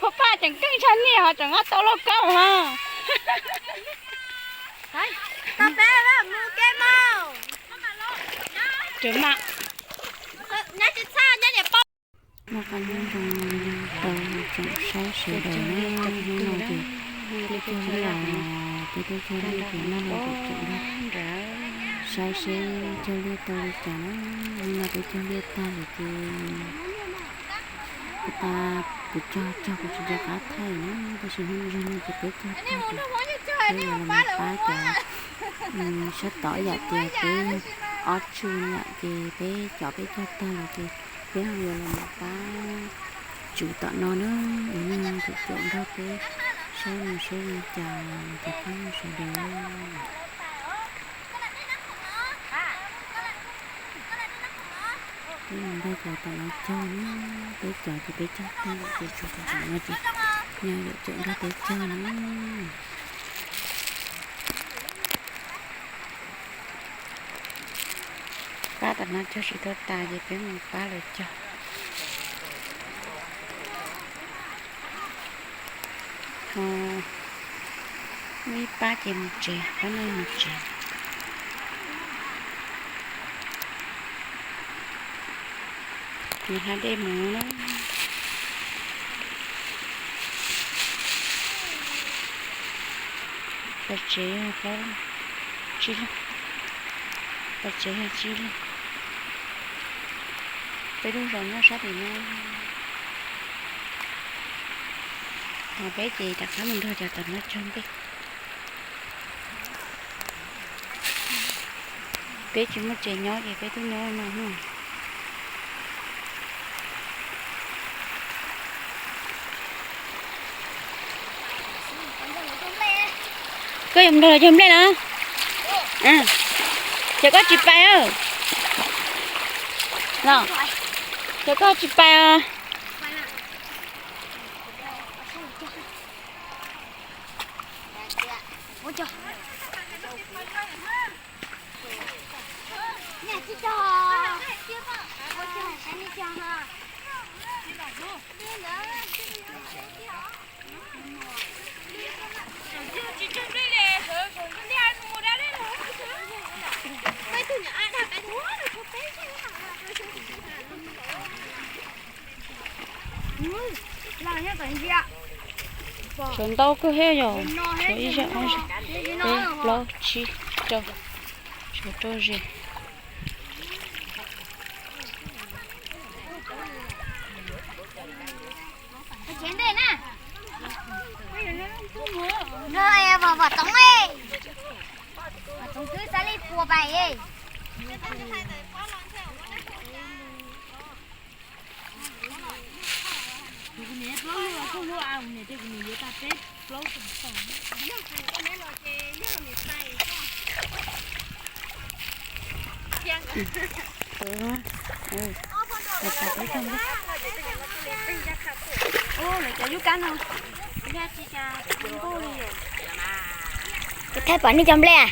Pab pab tseem keej tshaj niaj ho tseem nqa tau lauj kaub no. Noj qab nyob zoo tau tsoom saib sawv daws na, hnub no ces peb cog liaj os, peb twb cog liaj ces noj no tsoom saib seb cog liaj tau li cas na. Hnub no peb cog liaj tag lawm ces kuv tas kuv cog cog kuv tsis nco qab thaij na, tab sis hnub no ces peb cog tag ces peb yuav los pab cov sab tod yam tias peb ob tswm yam ces peb cov peb cog tag lawm ces peb ho yuav los pab tswv tom no na. Hnub no ces tsoom nrog peb saib mus saib li cas cov phooj ywg sawv daws. Peb mus nrog cov tom no cog na, peb cov ces peb cog tag lawm ces tshuav cov tom no ces yog yuav tsoom nrog peb cog na. Pab tom no cog tsis tau tas ces peb mus pab lawv cog. Ho muaj ib pab ces mus tsev, pab no mus tsev. Nws hla dej mus na. Pais tsev yog plaub leeg, tsib leeg. Pais tsev yog tsib leeg. Peb lub zos nyob sab tim no. Ho peb ces rov qab mus nrog cov tom no cog ntej. Peb tsis muaj tsev nyob ces peb twb nyob no. Koj yuav mus nrog lawv cog nplej na? Ces koj tsis pais os? Ces koj tsis pais os? Tshuav ntau kawg thiab yog, tshuav ib zej ob zej, peb plaub tsib rau, tshuav rau zes. Kuv thaij pom nej cog nplej.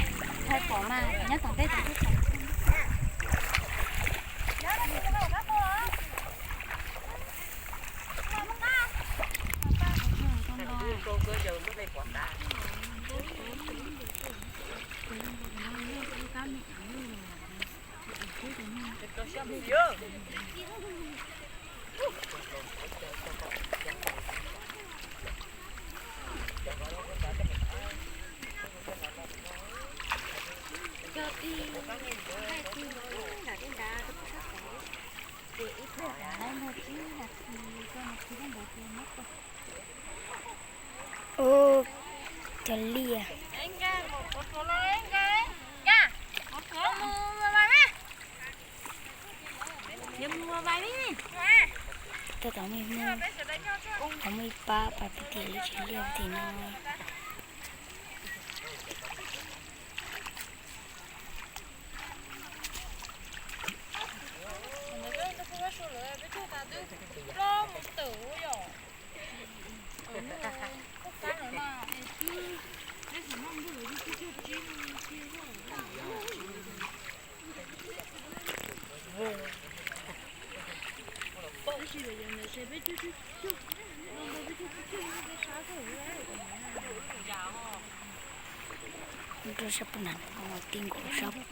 Ub, cov liaj. Tau tom muaj ib pab pab pib tim lub tsev liaj tim no. Rau sab pub na, ti nkaus sab pub.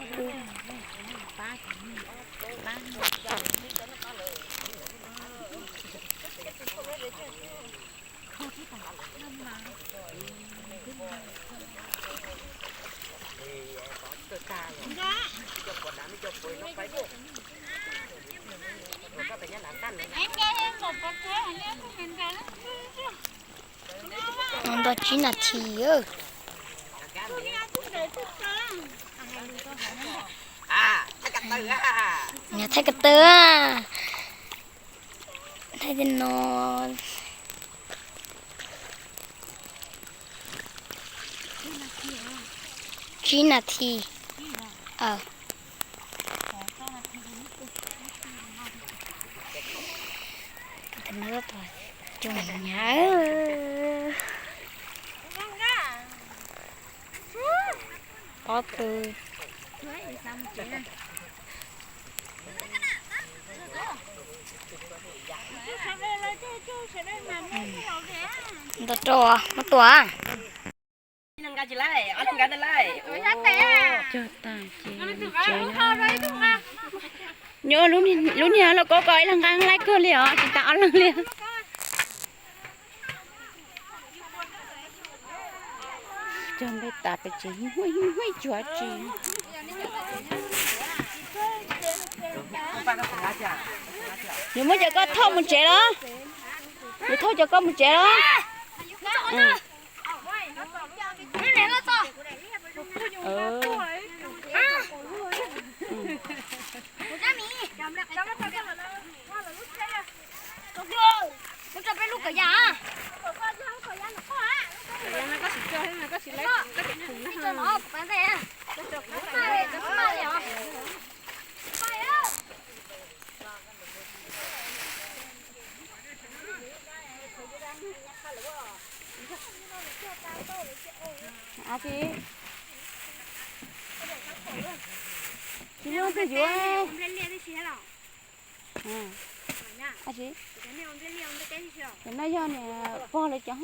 Nto tsib nas this. Thaij ko taw, thaij no. Tsib nas this. Cov no coob heev nyab. Pob kws. Ntau rau muab tua. Cog tas ces nyob lub niag lauj kaub ko ib leeg nqa laib kawg li os, tsis tas ob leeg li. Cog npe tas pes tsev, huaj tsuav tsis. Yuav muab cov ko thauj mus tsev los? Yuav thauj cov ko mus tsev los? Tsis muaj twg yuav. Cov no yog niam pog lawv cov.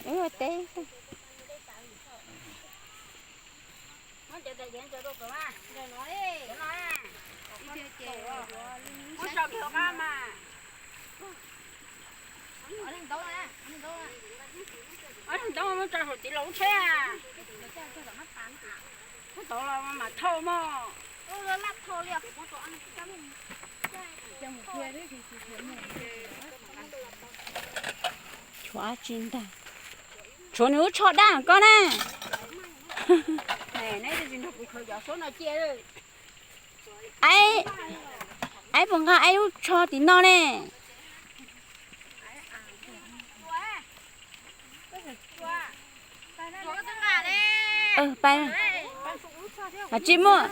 Wb teb. Ob leeg tau muab tso saum txiv laus lub tsheb. Muab tau los mam thauj mog. Tshuav tsis ntag. Tshuav nws lub tsho daj koj na. Neb tsis nrog kuv khaws cov suab no cia. Aib, aib puas nqa aib lub tsho tim no ne? Pais, tsis muaj.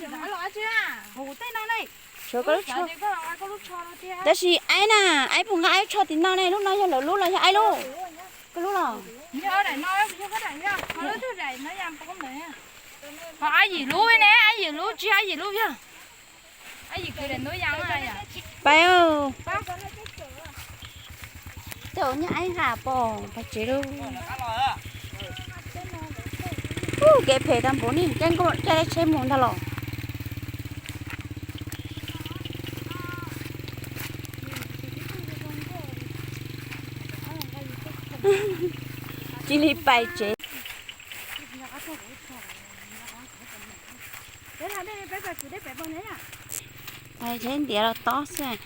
Tshuav koj lub tsho. Tab sis aib na, aib puas nqa aib lub tsho tim no ne? Lub no yog lawv lub los yog aib lub? Koj lub los? Ho ab yim lub ne, ab yim lub tsis ab yim lub yog. Pais, tej zaum nyob aib nqa pom pais tsev lauj. Ub, kev phem tag npaum ne, caij nkauj caij tsheb mus ntag los. Cia li pais tsev. Pais tsev ntiav los tob xwb.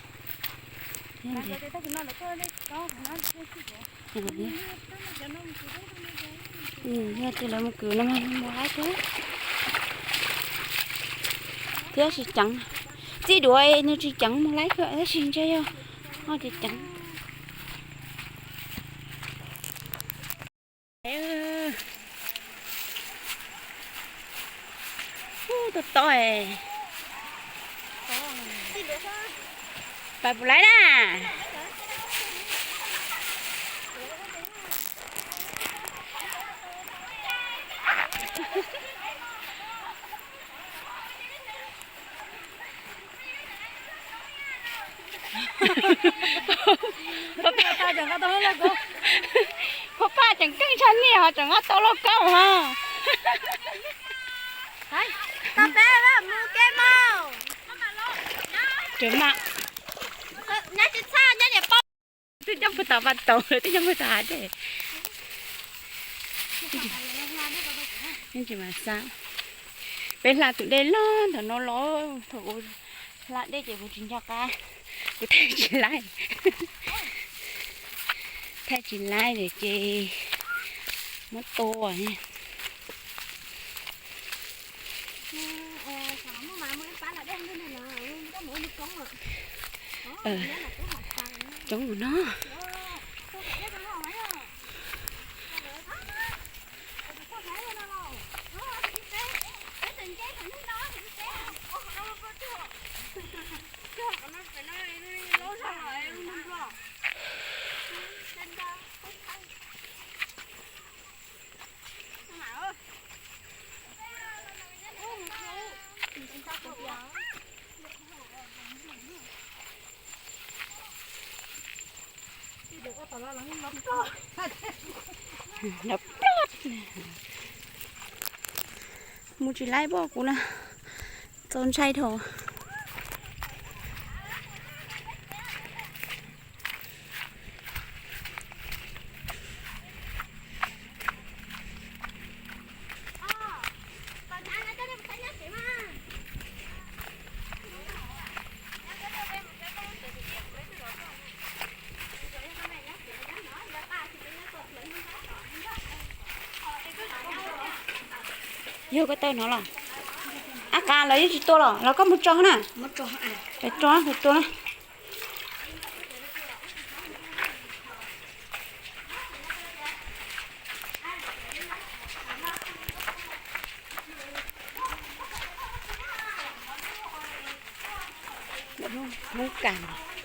Yog tias lawv mus kwv no mas mus laib thiab. Thiab tsis ceev, txij duav nws tsis ceev mus laib kawg tab sis ntshe yog ho ceev ceev. Ub, tau tau es. Pais puas laib na? Phauj Paj tseem keej tshaj nej ho tseem nqa tau lauj kaub no. Twb coj puag tom pas taus, twb coj puag tom hav dej. Tsis mas xav, peb hla tus dej loj ntawm no los, thaum kuv hla dej ces kuv tsis nco qab, kuv thaij tsis laib, thaij tsis laib lawm ces muab tua. Coob no. Mus tsis laib pob kuv na, txaus ntshai dhau. Yog koj tawm no los? Ab, qas los yeej tsis tua los, los koj mus tso na. Tso, tua na. Hmoob Kas.